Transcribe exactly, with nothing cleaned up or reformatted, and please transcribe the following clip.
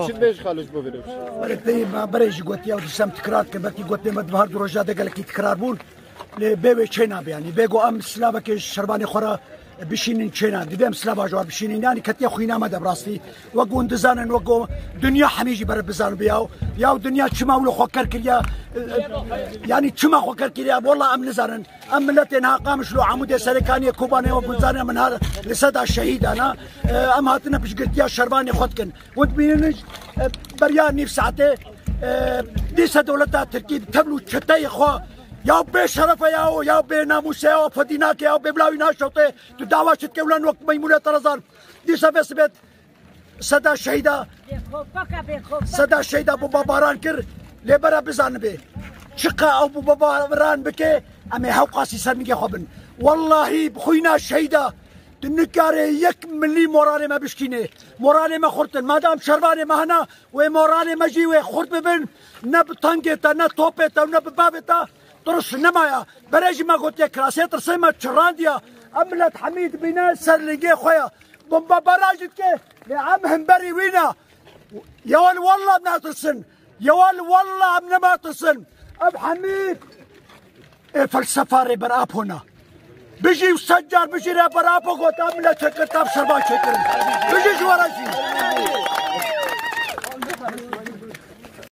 Çi dibêj xalij bo vê rewşê? Berê peyê me berê jî gotiye û dîsem tikrar dikim, belkî gotinê me di her du roja de gelekî tikrar bûn. Lê bê wê çê nabe, yanî bê go em silavekê ji şervanê xwe re bişînin çêna. Divê em silava ji wan bişînin. Yanî ketiye xwîna me de bi rastî. Wek hûn dizanin, wek go dinya hemî jî bere bizanibe yaw. Yaw dinya çima wilo xwe ker kiriye? Yanî çima xwe ker kiriye? Walla em nizanin. Em miletê niha Qamişlo, Amûdê, Serêkaniyê, Kobanê, wek hûn dizanin, em niha li seda şehîdan e. Em hatine piştgirtiya şervanê xwe dikin. Hûn dibînin, e, beriya nîv saetê, e, dîsa dewleta Tirkî bi tevl û çeteyê xwe ya bê şeref e ya, ya bê namûs e, ya fedî nake, ya bê bila wî naşewte. Tu dawa çi dike, ulan wek meymûne te re zar. Dîsa vê sibê seda şehîda, Bêxopaka, bêxopaka. Seda şehîda bombabaran kir, lê bere bizanibe. Çiqa ew bombabaran bike, em ê hewqasî ser nigê xwe bin. Wellahî bi xwîna şehîda tu nikare yek milî moralê me bişkîne. Moralê me xurtin. Madam şervanê me hene, wê moralê me jî wê xurt bibin. Ne bi tengê te, ne topê te û ne bi bavê te. Tirs nemaya. Berê jî me gotiye kirasê tirsê me çirandiya. Em milet hemî dibîne ser lingê xwe ya. Bomba bara jî dike. Lê em hemberî wî ne. Ya wal walla em natirsin. Ya wal walla em nematirsin. Ev hemî ê felsefa Rêber Apo ne. Bijî û sed car bijî Rêber Apo got, em milet çêkir, tam şervan çêkirin. Bijî ji we re jî.